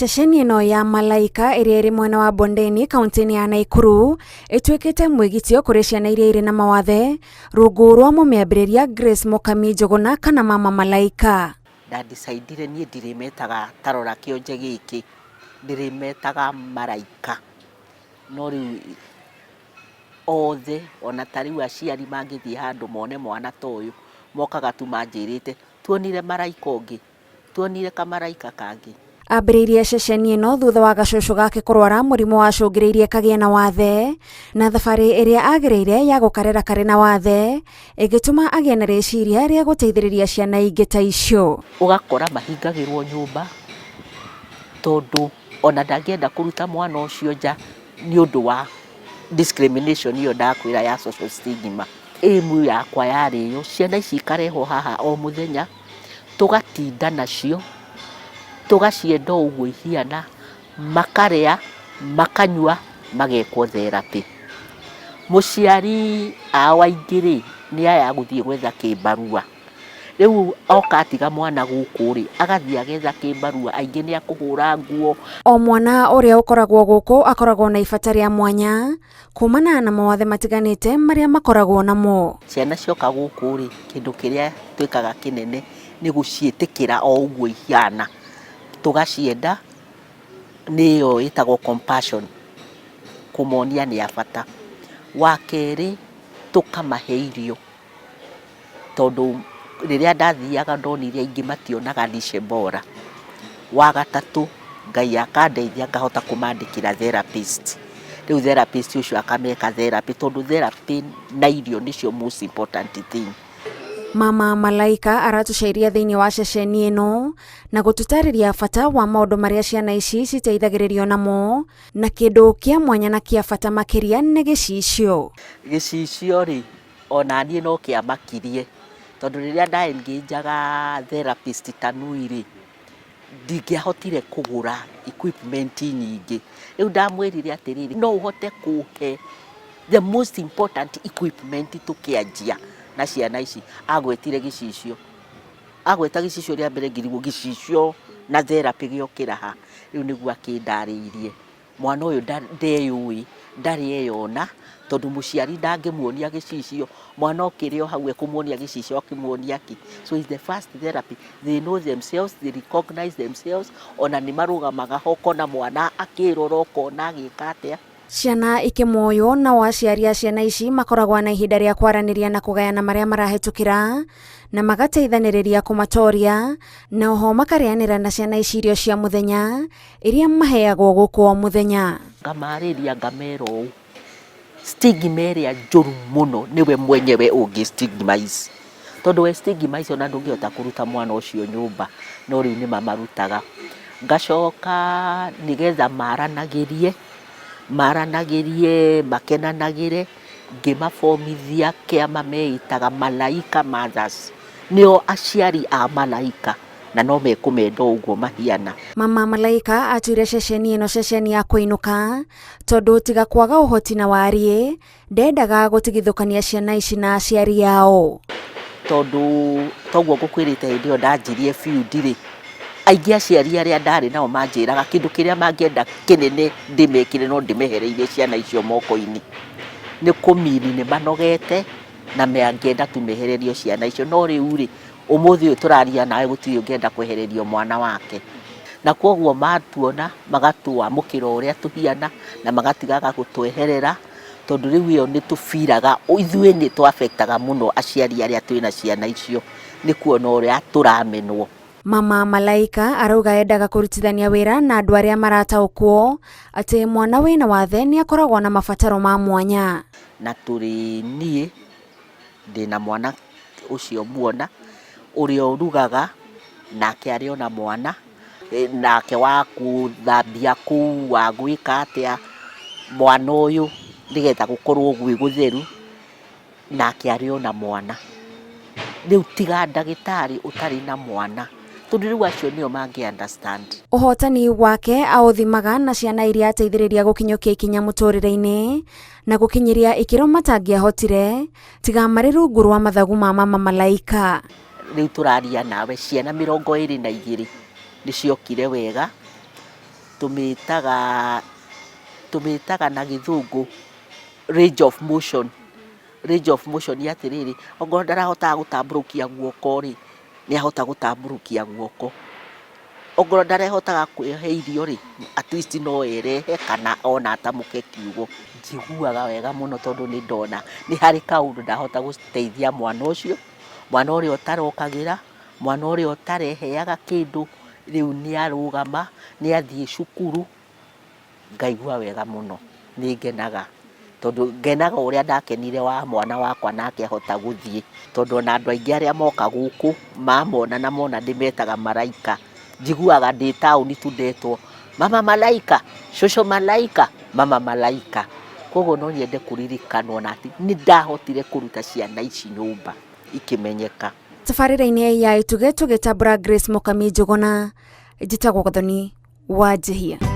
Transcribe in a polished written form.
Ceceni ĩno ya Malaika ĩrĩa ĩrĩ mwena wa Bondeni kaunti-inĩ ya Naikuru ĩtuĩkĩte mwĩgitio kũrĩ ciana iria irĩ na mawathe rungu rwa mũmĩambĩrĩria Grace Mũkami Njũgũna kana Mama Malaika. Ndandicaidire niĩ ndirĩmetaga ta rora kĩonje gĩkĩ, ndĩrĩmetaga maraika. No rĩu othe ona ta rĩu aciari mangĩthiĩ handũ mone mwana ta ũyũ, mokaga tu manjĩrĩte, tuonire maraika ũngĩ. Tuonire kamaraika kangĩ. Ambĩrĩirie ceceni ĩno thutha wa gacũcũ gake kũrwara mũrimũ wacũngĩrĩirie kagĩe na wathe, na thabarĩ ĩrĩa agereire ya gũkarera karĩ na wathe ĩgĩtũma agĩe na rĩciria rĩa gũteithĩrĩria ciana ingĩ ta icio. Ũgakora mahingagĩrwo nyũmba tondũ ona ndangĩenda kũruta mwana ũcio nja nĩ ũndũ wa discrimination ĩyo ndakwĩra ya social stigma. Aim yakwa yarĩ ĩyo, ciana ici ikarehwo haha o mũthenya. Tũgatinda nacio, tũgacienda o ũguo ihiana, makarĩa, makanyua, magekwo therapy. Mũciari ao aingĩ rĩ, nĩ aya a gũthiĩ gwetha kĩbarũa. Rĩu oka atiga mwana gũkũ rĩ, agathiĩ agetha kĩbarũa, aingĩ nĩ a kũhũra nguo. O mwana ũrĩa ũkoragwo gũkũ akoragwo na ibata rĩa mwanya kumana na mawathe matiganĩte marĩa makoragwo namo. Ciana cioka gũkũ rĩ, kĩndũ kĩrĩa twĩkaga kĩnene nĩ gũciĩtĩkĩra o ũguo ihana, tũgacienda, nĩyo ĩtagwo compassion, kũmonia nĩ a bata. Wa kerĩ, tũkamahe irio. Tondũ rĩrĩa ndathiaga ndonire aingĩ mationaga lishe bora. Wa gatatũ, Ngai akandeithia ngahota kũmandĩkĩra therapist. Rĩu therapist ũcio akameka therapy tondũ therapy na irio nĩcio most important thing. Mama Malaika aratũcairia thĩinĩ wa ceceni ĩno na gũtũtarĩria bata wa maũndũ marĩa ciana ici citeithagĩrĩrio namo na kĩndũ kĩa mwanya na kĩa bata makĩria nĩ gĩcicio. Gĩcicio rĩ, O na niĩ no kĩamakirie, tondũ rĩrĩa nda engage aga therapist Tanui rĩ, ndingĩahotire kũgũra equipment nyingĩ. Rĩu ndamwĩrire atĩrĩrĩ, no ũhote kũhe the most important equipment tũkĩanjia na ciana ici? Agwetire gĩcicio. Agweta gĩcicio rĩa mbere ngĩrigwo gĩcicio na therapy gĩokĩra ha? Rĩu nĩguo akĩndarĩirie. Mwana ũyũ ndeyũĩ, ndarĩ eyona, tondũ mũciari ndangĩmuonia gĩcicio, mwana okĩrĩ o hau ekũmuonia gĩcicio akĩmuonia kĩ? So it's the first therapy, they know themselves, they recognize themselves, ona nĩ marũgamaga ho ũkona mwana akĩrora ũkona agĩka atĩa. Ciana ikĩmoywo nao aciari a ciana ici makoragwo na ihinda rĩa kwaranĩria na kũgayana marĩa marahĩtũkĩra na magateithanĩrĩria kũmatoria na oho makarĩanĩra na ciana ici irio cia mũthenya iria maheagwo gũkũ o mũthenya. Ngamarĩria ngamera ũũ, stigma ĩrĩa njũru mũno nĩwe mwenyewe ũngĩ stigmize, tondũ we stigmize ona ndũngĩhota kũruta mwana ũcio nyũmba, no rĩu nĩ mamarutaga. Ngacoka nĩgetha maranagĩrie, maranagĩrie makenanagĩre, ngĩmathomithia kĩama meĩtaga Malaika Mothers, nĩo aciari a Malaika. Na no mekũmenda o ũguo mahiana. Mama Malaika atuire ceceni ĩno ceceni ya kũinũka tondũ tiga kwaga ũhoti na wariĩ ndendaga gũtigithũkania ciana ici na aciari ao. Tondũ toguo ngũkwĩrĩte hĩndĩ ĩyo ndanjirie biũ ndirĩ, aingĩ aciari arĩa ndarĩ nao manjĩraga kĩndũ kĩrĩa mangĩenda kĩnene ndĩmekĩre no ndĩmehereirie ciana icio moko-inĩ. Nĩ kũmini nĩ manogete na mangĩenda tu mehererio ciana icio. No rĩu rĩ, Ũmũthĩ ũyũ tũraria nawe gũtirĩ ũngĩenda kwehererio mwana wake. Na kwoguo matuona magatwamũkĩra o ũrĩa tũhiana na magatigaga gũtweherera tondũ rĩu ĩyo nĩ tũ feel aga ithuĩ nĩ tũ affect aga mũno aciari arĩa twĩna ciana icio nĩ kuona ũrĩa tũramenwo. Mama Malaika arauga endaga kũrutithania wĩra na andũ arĩa marataũkwo atĩ mwana wĩna wathe nĩ akoragwo na mabataro ma mwanya. Na tũrĩ niĩ ndĩna mwana ũcio muona, ũrĩa ũrugaga nake arĩ ona mwana, nake wa gũthambia kũu, wa gwĩka atĩa, mwana ũyũ nĩgetha gũkorwo gwĩ gũtheru, nake arĩ ona mwana. Rĩu tiga ndagĩtarĩ ũtarĩ na mwana, tondũ rĩu acio nĩo mangĩ understand. Ũhotani wake aũthimaga na ciana iria ateithĩrĩria gũkinyũkia ikinya mũtũrĩre-inĩ na gũkinyĩria ikĩro matangĩahotire tiga marĩ rungu rwa mathagu ma mama Malaika. Rĩu tũraria nawe ciana 22 nĩ ciokire wega. Tũmĩtaga, tũmĩtaga na gĩthũngũ range of motion. Range of motion nĩ atĩrĩrĩ, ongorwo ndarahotaga gũtambũrũkia guoko rĩ, nĩ ahota gũtambũrũkia guoko. Ongorwo ndarehotaga kwĩhe irio rĩ, at least no erehe kana ona atamũke kiugo. Njiguaga wega mũno tondũ nĩ ndona nĩ harĩ kaũndũ ndahota gũteithia mwana ũcio, mwana ũrĩa ũtarokagĩra, mwana ũrĩa ũtareheaga kĩndũ, rĩu nĩ arũgama, nĩ athiĩ cukuru. Ngaigua wega mũno, nĩ ngenaga tondũ ngenaga ũrĩa ndakenire wa mwana wakwa nake ahota gũthiĩ, tondũ ona andũ aingĩ arĩa moka gũkũ mamona na mona ndĩmetaga maraika, njiguaga ndĩ taũni tu ndetwo mama malaika, cũcũ malaika, mama malaika. Koguo no nyende kũririkanwo na atĩ nĩ ndahotire kũruta ciana ici nyũmba ikĩmenyeka. Tabarĩra-inĩ ya Itugĩ tũgĩtambũra Grace Mũkami Njũgũna, njĩtagwo Gathoni Wanjihia.